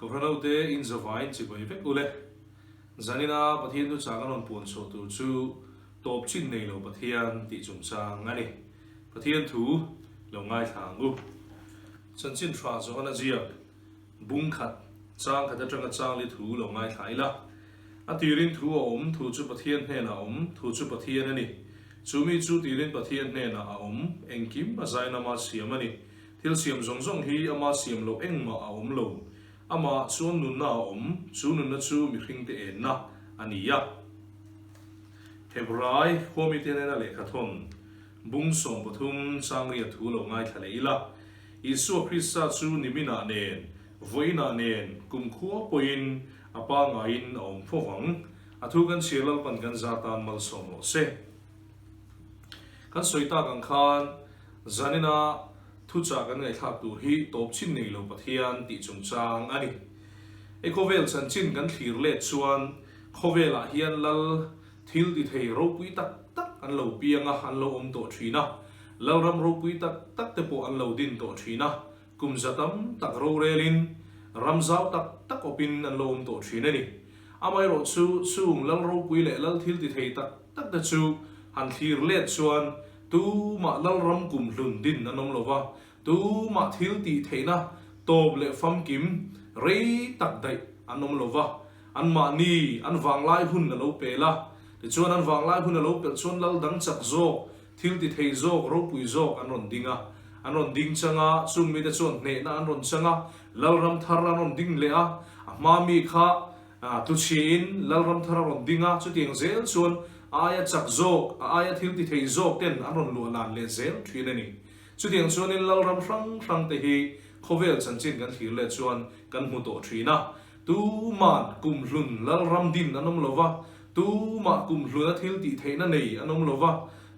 Kohhranhote in zavaiin chibai vek ule. Zanina Pathian thuchah kan rawn puan chhuah tur chu tawp chin nei lo Pathian tih chungchang a ni. Pathian thu lo ngaithla ang u. Chanchin tha Johana ziak bung khat chang khat atanga chang li thu lo ngaithla ila. A tirin thu a awm, thu chu Pathian hnenah a awm, thu chu Pathian a ni. Chu mi chu tirin Pathian hnenah a awm, engkim a zainama siam a ni. Thil siam zawng zawng hi ama siam loh engmah a awm lo. Amah chuan nunna a awm, chu nunna chu mihringte enna a ni a. Hebrai khuamite nena lehkhathawn bung 13 changria thu lo ngaithla leh ila, Isua Krista chu niminah nen, vawiinah nen, kumkhua pawhin a pangaiin a awm fo vang. A thu kan chhiar Lalpan kan za tan malsawm rawh se. Kan sawi tak ang khan zanina thuchah kan ngaihthlak tur hi tawp chin nei lo Pathian tih chungchang a ni. E khawvel chanchin kan thlir let chuan khawvelah hian lal thil ti thei ropui tak tak an lo piang a, an lo awm tawh thin a, lalram ropui tak tak te pawh an lo din tawh thin a, kum za tam tak rorelin ram zau tak tak awpin an lo awm tawh thin a ni. Amaherawh chu chung lal ropui leh lal thil ti thei tak tak te chu han thlir let chuan tumah lalram kum hlun din an awm lo va, tumah thil tih theihna tawp leh famkim rei tak daih an awm lo va, anmahni an vanglai hun a lo pel a, tichuan an vanglai hun a lo pelh chuan lal dang chak zawk Thil ti thei zawk, ropui zawk an rawn ding a, an rawn ding chang a, chung mite chuan hnehna an rawn chang a, Lalram thar an rawn ding leh a, a hma mi kha tluchhiain Lalram thar a rawn ding a, chutiang zel chuan a aia chak zawk, a aia thil ti thei zawk ten an rawn luah lan leh zel thin a ni. Chutiang chuanin Lalram hrang hrang te hi khawvel chanchin kan thlir leh chuan kan hmu tawh thin a, Tuman kumhlun lalram din an awm lo va, tumah kumhluna thil tih theihna nei an awm lo va,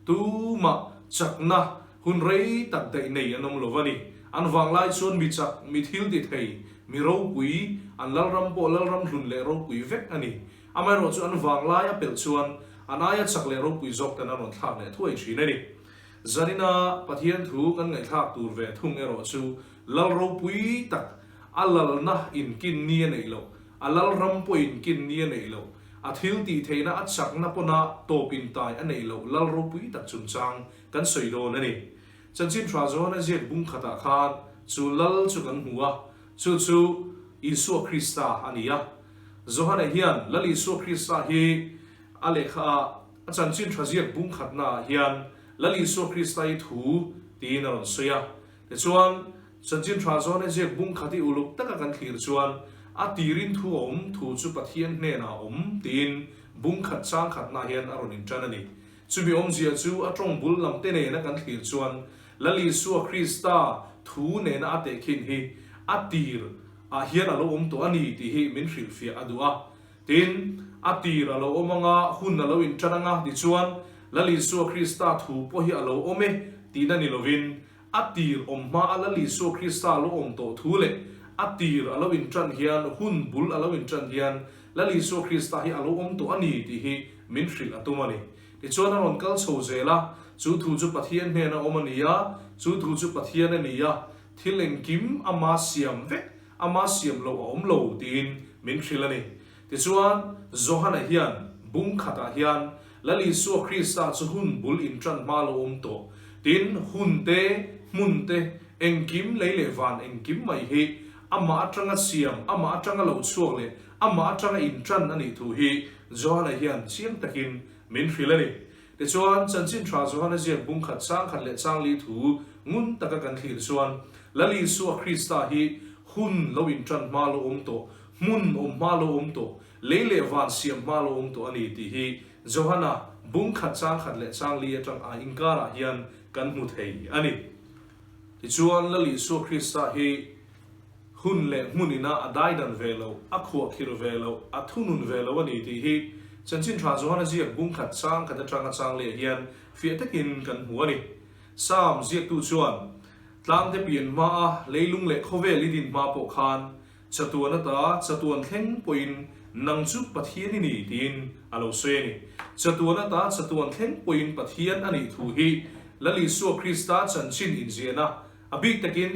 tumah chakna hun rei tak daih nei an awm lo va ni. An vanglai chuan mi chak, mi thil ti thei, mi ropui, an lalram pawh lalram hlun leh ropui vek a ni. Amaherawh chu an vanglai a pelh chuan an aia chak leh ropui zawk ten an rawn thlak leh thuai thin a ni. Zanina Pathian thu kan ngaihthlak tur ve thung erawh chu lal ropui tak A lalna inkin ni a neih loh, a lalram pawh inkin ni a neih loh, a thil tih theihna a chakna pawna tawp intai a neih loh lal ropui tak chungchang kan sawi dawn a ni. Chanchin Tha Johana ziak bung khatah khan chu lal chu kan hmu a, chu chu Isua Krista a ni a. Johana hian Lal Isua Krista hi a lehkha ah a Chanchin Tha ziak bung khatnaah hian Lal Isua Krista hi thu tiin a rawn sawi a. Tichuan, Chanchin Tha zawn e ziak bung khat i uluk taka kan thlir chuan, a tirin thu a awm, thu chu Pathian hnenah a awm, tiin bung khat chang khatnaah hian a rawn intan a ni. Chumi awmzia chu a tawng bul lam te nena kan thlir chuan, Lal Isua Krista thu nena a tehkhin hi a tir ah hian a lo awm tawh a ni tih hi min hrilhfiah a duh a. Tin, a tir a lo awm anga, hun a lo intan anga, tichuan, Lal Isua Krista thu pawh hi a lo awm e tihna ni lovin, A tir awm hma a Lal Isua Krista lo awm tawh thu leh a tir a lo inṭan hian, hun bul a lo inṭan hian Lal Isua Krista hi a lo awm tawh a ni tih hi min hrilh a tum a ni. Tichuan a rawn kal chho zel a, chu thu chu Pathian hnena awm a ni a, chu thu chu Pathian a ni a, thil engkim ama siam vek, ama siam loh a awm lo tiin min hrilh a ni. Tichuan, Johana hian bung khatah hian Lal Isua Krista chu hun bul inṭan hma lo awm tawh. Tin, hun te, hmun te, engkim lei leh van engkim mai hi amah aṭanga siam, amah aṭanga lo chhuak leh amah aṭanga inṭan a nih thu hi Johana hian chiang takin min hrilh a ni. Tichuan, Chanchin Ṭha Johana ziak bung khat chang khat leh chang li thu ngun taka kan thlir chuan Lal Isua Krista hi hun lo inṭan hma lo awm tawh, hmun awm hma lo awm tawh, Lei leh van siam hma lo awm tawh a ni tih hi Johana bung khat chang khat leh chang li atang a inkarah hian kan hmu thei a ni. Tichuan, Lal Isua Krista hi hun leh hmun ina a daidan ve loh, a khuahkhirh ve loh, a thunun ve loh a ni tih hi Chanchin Tha Johana ziak bung khat chang khat atanga chang leh hian fiah takin kan hmu a ni. Psalm ziaktu chuan, Tlangte pian hmaa leilung leh khawvel i din hma pawh khan Chatuan ata chatuan thleng pawhin nang chu Pathian i ni tiin a lo sawi a ni. Chatuan ata chatuan thleng pawhin Pathian a nih thu hi Lal Isua Krista chanchin inziahna, a bik takin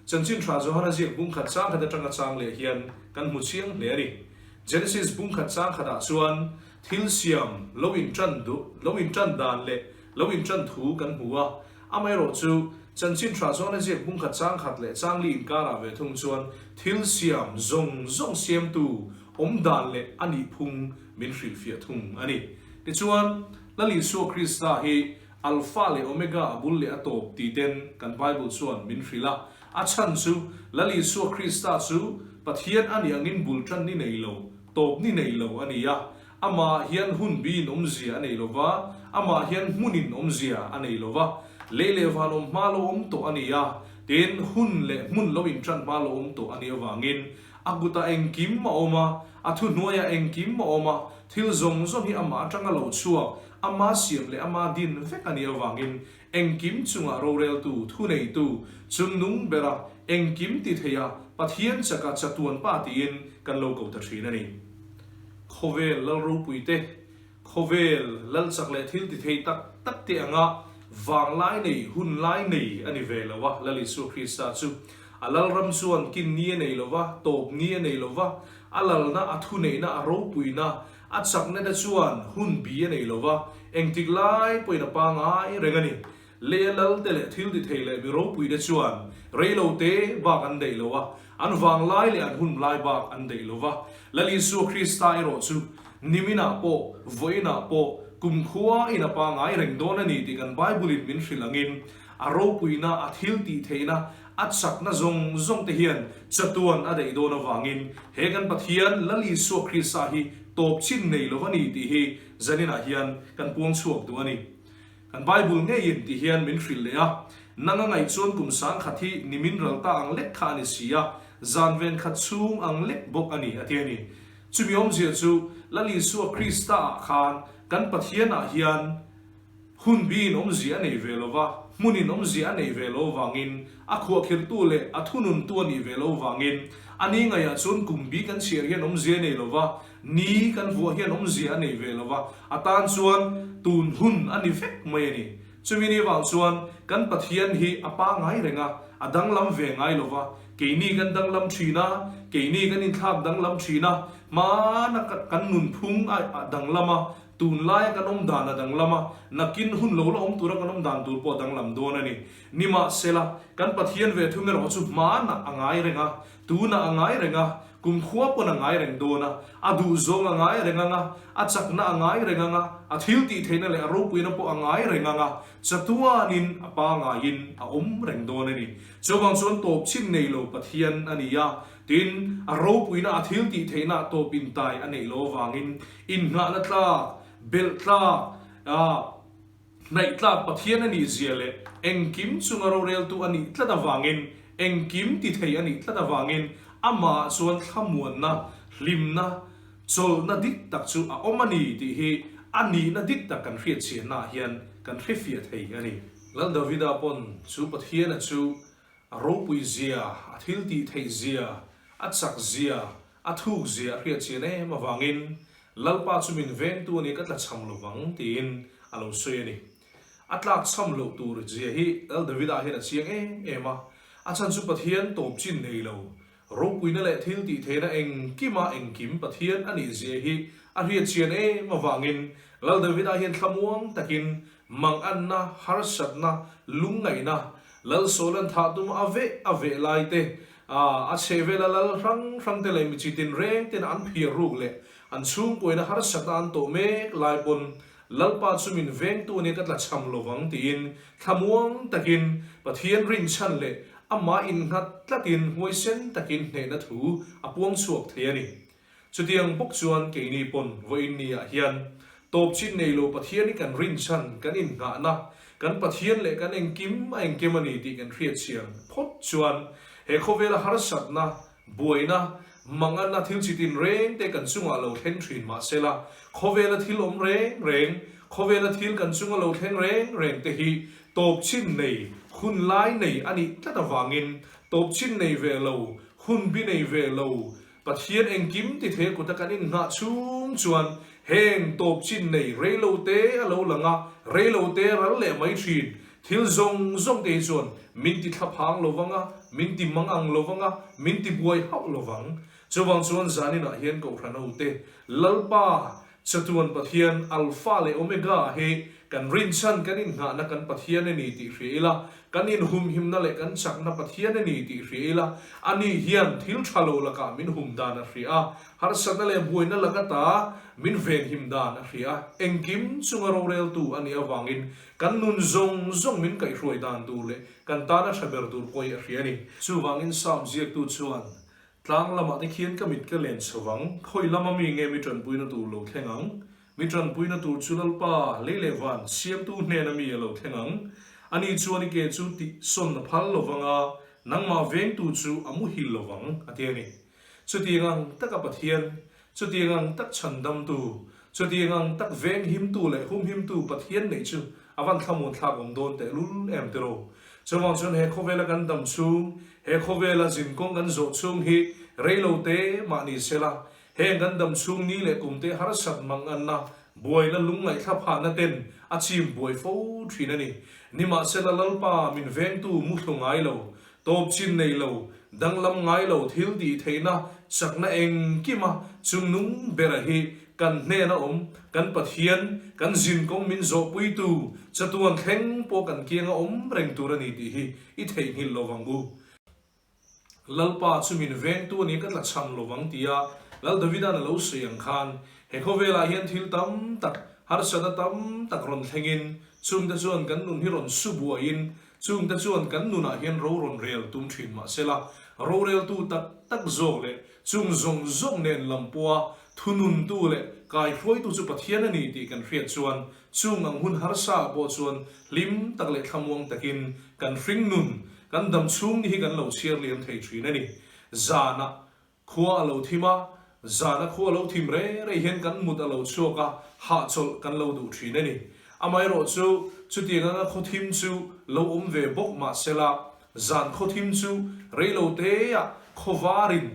Chanchin Tha Johana ziak bung khat chang khat atanga chang leh hian kan hmu chiang hle a ni. Genesis bung khat chang khatah chuan thil siam lo intan duh lo intan dan leh lo intan thu kan hmu a. Amaherawhchu, Chanchin Tha Johana ziak bung khat chang khat leh chang li inkarah ve thung chuan thil siam zawng zawng siamtu awm dan leh a nih phung min hrilhfiah thung a ni. Tichuan, Lal Isua Krista hi Alpha leh Omega a bul leh a tawp ti ten kan Bible chuan min hrilh a. A chhan chu Lal Isua Krista chu Pathian a nih angin bul tan ni nei lo, tawp ni nei lo a ni a. Amah hian hun biin awmzia a nei lo va, amah hian hmunin awmzia a nei lo va. Lei leh van awm hma lo awm tawh a ni a, tin hun leh hmun lo intan hma lo awm tawh a nih avangin A kutah engkim a awm a, a thuhnuaiah engkim a awm a, thil zawng zawng hi amah atanga lo chhuak, ama siam leh ama din vek a nih avangin engkim chungah roreltu, thuneitu, chungnung bera engkim ti theia Pathian chaka chatuan pa tiin kan lo ko ta thin a ni. Khawvel lal ropuite Khawvel lal chak leh thil ti thei tak tak te anga vanglai nei, hun lai nei a ni ve lo a, Lal Isua Krista chu a lalram chuan kin ni a nei lo va, tawp ni a nei lo va, a lalna, a thuneihna, a ropuina, a chakna te chuan hun bi a nei lo va, engtik lai pawhin a pangai reng a ni. Lei a lal te leh thil ti thei leh mi ropui te chuan rei lo te bak an daih lo a, an vanglai leh an hun lai bak an daih lo va. Lal Isua Krista erawh chu niminah pawh, vawiinah pawh, kumkhua in a pangai reng dawn a ni tih kan Bible in min hrilh angin a ropuina, a thil tih theihna, a chakna zawng zawng te hian chatuan a daih dawn avangin he kan Pathian Lal Isua Krista hi tawp chin nei lo a ni tih hi zaninah hian kan puang chhuak duh a ni. Kan Bible ngeiin ti hian min hrilh leh a, Nang a ngaih chuan kum sangkhat hi ni min ral ta ang lek kha a ni si a, zan ven khat chhung ang lek bawk a ni, a ti a ni. Chumi awmzia chu Lal Isua Krista ah khan kan Pathian ah hian hun biin awmzia a nei ve lo va, hmunin awmzia a nei ve lo vangin, a khuahkhirhtu leh a thununtu a nih ve lo vangin, a ni ngaihah chuan kum bi kan chhiar hian awmzia a nei lo va, Ni kan vuah hian awmzia a nei ve lo va, a tan chuan tun hun a ni vek mai a ni. Chumi ni vang chuan kan Pathian hi a pangai reng a, a danglam ve ngai lo va, keini kan danglam thin a, keini kan inthlak danglam thin a, hmana kan nunphung a danglam a, tunlaia kan awm dan a danglam a, nakin hun lo la awm tura kan awm dan tur pawh a danglam dawn a ni. Nimahsela, kan Pathian ve thung erawh chu hmanah a ngai reng a, Tunah a ngai reng a, kumkhua pawn a ngai reng dawn a, a duhzawng a ngai reng ang a, a chakna a ngai reng ang a, a thil tih theihna leh a ropuina pawh a ngai reng ang a, chatuanin a pangaiin a awm reng dawn a ni. Chuvang chuan tawp chin nei lo Pathian a ni a, tin, a ropuina a thil tih theihna tawp intai a neih lo avangin innghahna tlak, belh tlak, ah, Hnaih tlak Pathian a nih zia leh engkim chunga roreltu a nih tlat avangin, engkim ti thei a nih tlat avangin amahah chuan thlamuanna, hlimna, chawlhna dik tak chu a awm a ni tih hi a nihna dik tak kan hriatchiannaah hian kan hrefiah thei a ni. Lal Davida pawn chu Pathiana chu a ropui zia, a thil tih theih zia, a chak zia, a thuk zia a hriatchian em avangin Lalpa chu min vengtu a ni, ka tlachham lo vang, tiin a lo sawi a ni. A tlakchham loh tur zia hi Lal Davida hian a chiang em em a, a chhan chu Pathian tawp chin nei lo, ropuina leh thil tih theihna engkima engkim Pathian a nih zia hi a hriat chian em avangin Lal Davida hian thlamuang takin manganna, harsatna, lungngaihna, Lal Sawlan thah tum a veh a veh lai te, A chhehvela lal hrang hrang te leh mi chi tinreng ten an phiar ruk leh an chhungkuaina harsatna an tawh mek lai pawn Lalpa chu min vengtu ania ka tlachham lovang tiin thlamuang takin Pathian rinchhan leh amah innghat tlatin huaisen takin hnehna thu a puang chhuak thei a ni. Chutiang bawk chuan keini pawn vawiin ni ah hian tawp chin nei lo Pathian hi kan rinchhan, kan innghahna, kan Pathian leh kan engkim a engkim a ni tih kan hriatchian phawt chuan he khawvela harsatna, buaina, manganna thil chi tin reng te kan chungah lo thleng thin mahsela khawvela thil awm reng reng, khawvela thil kan chunga lo thleng reng reng te hi tawp chin nei, hun lai nei a nih tlat avangin tawp chin nei ve lo, hun bi nei ve lo, Pathian engkim ti thei kuta kan innghah chhung chuan heng tawp chin nei reilo te a lo lang a, reilo te ral leh mai thin. Thil zawng zawng te hi chuan min ti thlaphang lo vang a, min ti mang ang lo vang a, min ti buai hauh lo vang. Chuvang chuan zaninah hian Kohhran hote, Lalpa, Chatuan Pathian, Alpha leh Omega hi kan rinchhan kan innghahna kan Pathian a ni tih hria ila, kan inhumhimna leh kan chakna Pathian a ni tih hria ila, ani hian thil tha lo lakah min hum dan a hria a, harsatna leh buaina laka ta min venhim dan a hria a, engkim chunga roreltu a nih avangin kan nun zawng zawng min kaihhruai dan tur leh kan tana tha ber tur pawh hi a hria a ni. Chuvangin Psalm ziaktu chuan Tlang lamah te khian ka mit ka len chho vang, khawi lama mi nge mi tanpuina tur lo thleng ang? Mi tanpuina tur chu Lalpa, lei leh van, siamtu hnena mi a lo thleng ang. Ani chuan i ke chu tih sawn a phal lo vang a, nangmah vengtu chu a muhil lo vang, a ti a ni. Chutiang ang taka Pathian, chutiang ang tak chhandamtu, chutiang ang tak venghimtu leh humhimtu Pathian neih chu A van thlamuan thlak awm dawn teh lul em tiraw? Chuvang chuan he khawvela kan dam chhung, he khawvela zinkawng kan zawh chhung hi rei lo te mah ni sela, heng kan dam chhung ni leh kum te harsat manganna, buaina lungngaihthla phahna ten a chim buai fo thin a ni. Nimahsela Lalpa min vengtu muthlu ngai lo, Tawp chin nei lo, danglam ngai lo thil tih theihna chakna engkima chungnung bera hi kan hnena awm, kan Pathian, kan zinkawng min zawhpuitu, chatuan thleng pawh kan kianga awm reng tur a ni tih hi i theihnghilh lo vang u. Lalpa chu min vengtu a ni ka tlachham lo vang tia Lal Davida'n a lo sawi ang khan he khawvelah hian thil tam tak, harsatna tam tak rawn thlengin chungte chuan kan nun hi rawn su buaiin Chungte chuan kan nunah hian ro rawn rel tum thin mah sela, roreltu tak tak zawk leh chung zawng zawng nen lam pawha thununtu leh kaihruaitu chu Pathian a ni tih kan hriat chuan chung ang hun harsa ah pawh chuan hlim tak leh thlamuang takin kan hring nun, kan dam chhung ni hi kan lo chhiar liam thei thin a ni. Zanah Khua a lo thim a, zana khua a lo thim rei rei hian kan mut a lo chhuak a, hahchawlh kan lo duh thin a ni. Amaherawh chu, chutiang anga khaw thim chu lo awm ve bawk mah sela, zan khaw thim chu rei lo teah khaw varin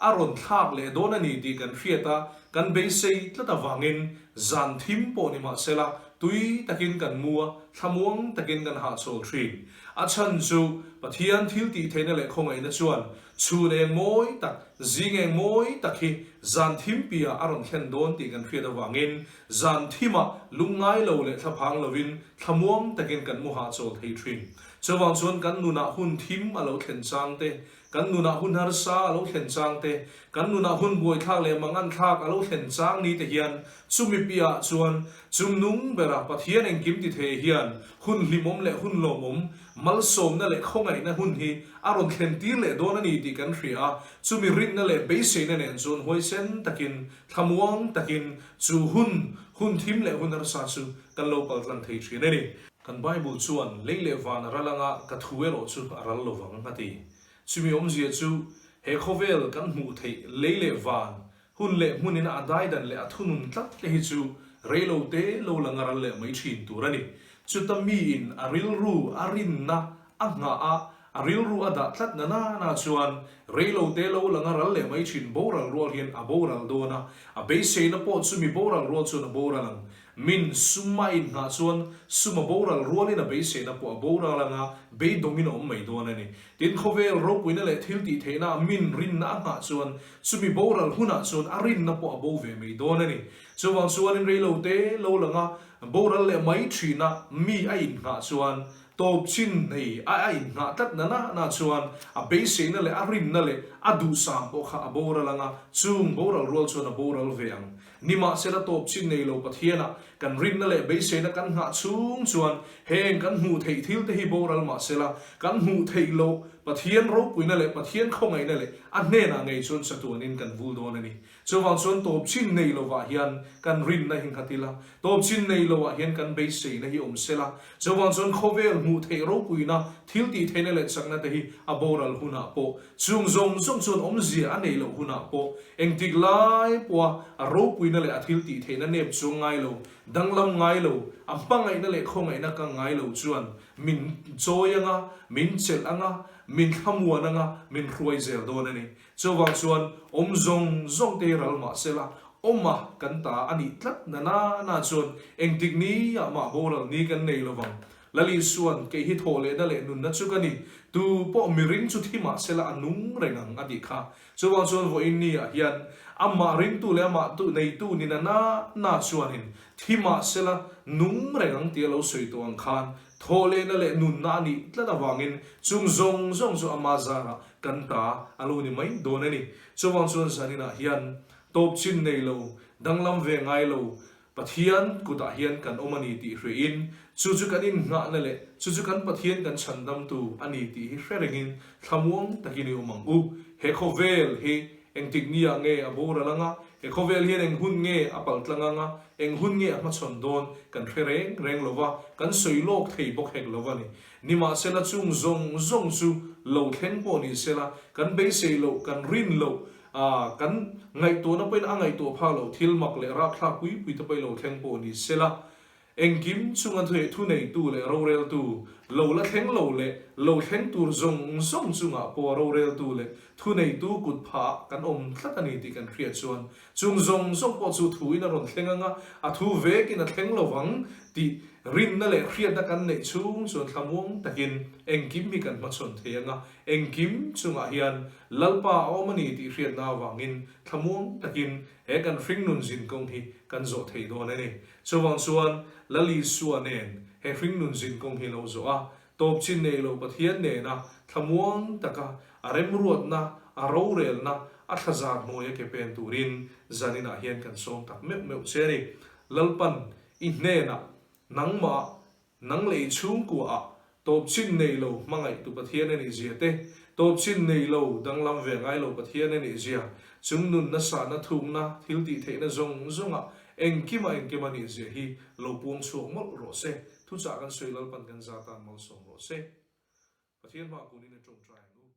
a rawn thlak leh dawn a ni tih kan hriat a, kan beisei tlat avangin zan thim pawh ni mah sela, tui takin kan mu a, thlamuang takin kan hahchawl thin. A chhan chu Pathian thil tih theihna leh khawngaihna chuan Chhun eng mawi tak, zing eng mawi tak hi zan thim piah a rawn thlen dawn tih kan hriat avangin zan thimah lungngai lo leh thlaphang lovin thlamuang takin kan mu hahchawl thei thin. Chuvang chuan kan nunah hun thim a lo thlen chang te, kan nunah hun harsa a lo thlen chang te, kan nunah hun buaithlak leh manganthlak a lo thlen chang ni te hian chumi piahah chuan chungnung bera Pathian engkim ti thei hian hun hlimawm leh hun lawmawm Malsawmna leh khawngaihna hun hi a rawn thlen tir leh dawn a ni tih kan hria a, chumi rinna leh beiseina nen chuan huaisen takin, thlamuang takin chu hun, hun thim leh hun harsa chu kan lo paltlang thei thin a ni. Kan Bible chuan lei leh van a ral anga ka thu erawh chu a ral lovang a ti. Chumi awmzia chu he khawvel kan hmuh theih lei leh van Hun leh hmunin a daidan leh a thunun tlat te hi chu reilo te lo la ngaral leh mai thin tur a ni. Chuta miin a rilru a rinna a nghah a, a rilru a dah tlat na na na chuan reilo te lo la ngaral leh mai thin boral rual hian a boral dawn a, a beiseina pawh chu mi boral rual chuan a boral ang. Min sum a inngah chuan sum a boral rualin a beiseina pawh a boral anga beidawngin a awm mai dawn a ni. Tin, khawvel ropuina leh thil tih theihna min rinna a nghah chuan chumi boral hunah chuan a rinna pawh a bo ve mai dawn a ni. Chuvang chuanin reilote lo langa boral leh mai thina mi a innghah chuan tawp chin nei a a innghah tlat na na na chuan a beiseina leh a rinna leh a duhsam pawh kha a boral anga chung boral rual chuan a boral ve ang. Nimahsela tawp chin nei lo Pathianah kan rinna leh beiseina kan nghah chhung chuan heng kan hmuh theih thil te hi boral mahsela kan hmuh theih loh Pathian ropuina leh Pathian khawngaihna leh a hnenah ngei chuan chatuanin kan vul dawn a ni. Chuvang chuan tawp chin nei lovah hian kan rinna hi nghat ila, tawp chin nei lovah hian kan beiseina hi awm sela, chuvang chuan khawvel hmuh theih ropuina thil tih theihna leh chakna te hi a boral hunah pawh Chung zawng zawng chuan awmzia a neih loh hunah pawh engtik lai pawha a ropuina leh a thil tih theihna nep chuang ngai lo, danglam ngai lo, a hmangaihna leh khawngaihna kang ngai lo chuan min chawi anga, min chelh anga, min thlamuan anga, min hruai zel dawn a ni. Chuvang chuan awm zawng zawng te hi ral mah sela, awma kan ta a nih tlat na na na chuan engtik ni ah mah boral ni kan nei lovang. Lal Isua'n, Kei hi thawh lehna leh nunna chu ka ni, tu pawh miring chu thi mah sela a nung reng ang a tih kha. Chuvang chuan vawiin ni ah hian amah ringtu leh amah tu neitu ni na na na chuanin thi mah sela nung reng ang tih a lo sawi tawh ang khan thawh lehna leh nunna a nih tlat avangin chung zawng zawng chu ama zarah kan ta a lo ni mai dawn a ni. Chuvang chuan zaninah hian tawp chin nei lo, danglam ve ngai lo Pathian kutah hian kan awm a ni tih hriain, chu chu kan innghahna leh chu chu kan Pathian kan chhandamtu a ni tih hi hre rengin thlamuang takin i awm ang u. He khawvel hi engtik niah nge a boral anga, he khawvel hian eng hun nge a paltlang anga, eng hun nge a hmachhawn dawn kan hre reng reng lo va, kan sawi lawk thei bawk hek lo a ni. Nimahsela chung zawng zawng chu lo thleng pawh ni sela, kan beisei loh, kan rin loh, A, kan ngaihtuahna pawhin a ngaihtuah phak loh thil mak leh rapthlak pui pui te pawhin lo thleng pawh ni sela, engkim chunga thuneitu leh roreltu, lo la thleng lo leh lo thleng tur zawng zawng chungah pawh roreltu leh thuneitu kut phah kan awm tlat a ni tih kan hriat chuan chung zawng zawng pawh chu thuin a rawn thleng anga a thu vekin a thleng lovang tih rinna leh hriatna kan neih chhung chuan thlamuang takin engkim hi kan hmachhawn thei anga Engkim chungah hian Lalpa a awm a ni tih hriatna avangin thlamuang takin he kan hringnun zin kawng hi kan zawh thei dawn a ni. Chuvang chuan Lal Isua nen he hringnun zin kawng hi lo zawh a, tawp chin nei lo Pathian nena thlamuang taka a remruatna, a rorelna, a thlazar hnuaia ke pen turin zaninah hian kan sawm tak meuh meuh che a ni. Lalpan i hnenah nangmah Nang leh i chhungkuaah tawp chin nei lo hmangaihtu Pathian a nih zia te, tawp chin nei lo danglam ve ngai lo Pathian a nih zia, chung nunna sahna thukna thil tih theihna zawng zawngah engkima engkim a nih zia hi lo puang chhuak mawlh rawh se. Thuchah kan sawi Lalpan kan za tan malsawm rawh se. Pathian hma kunin a tawngtai ang u.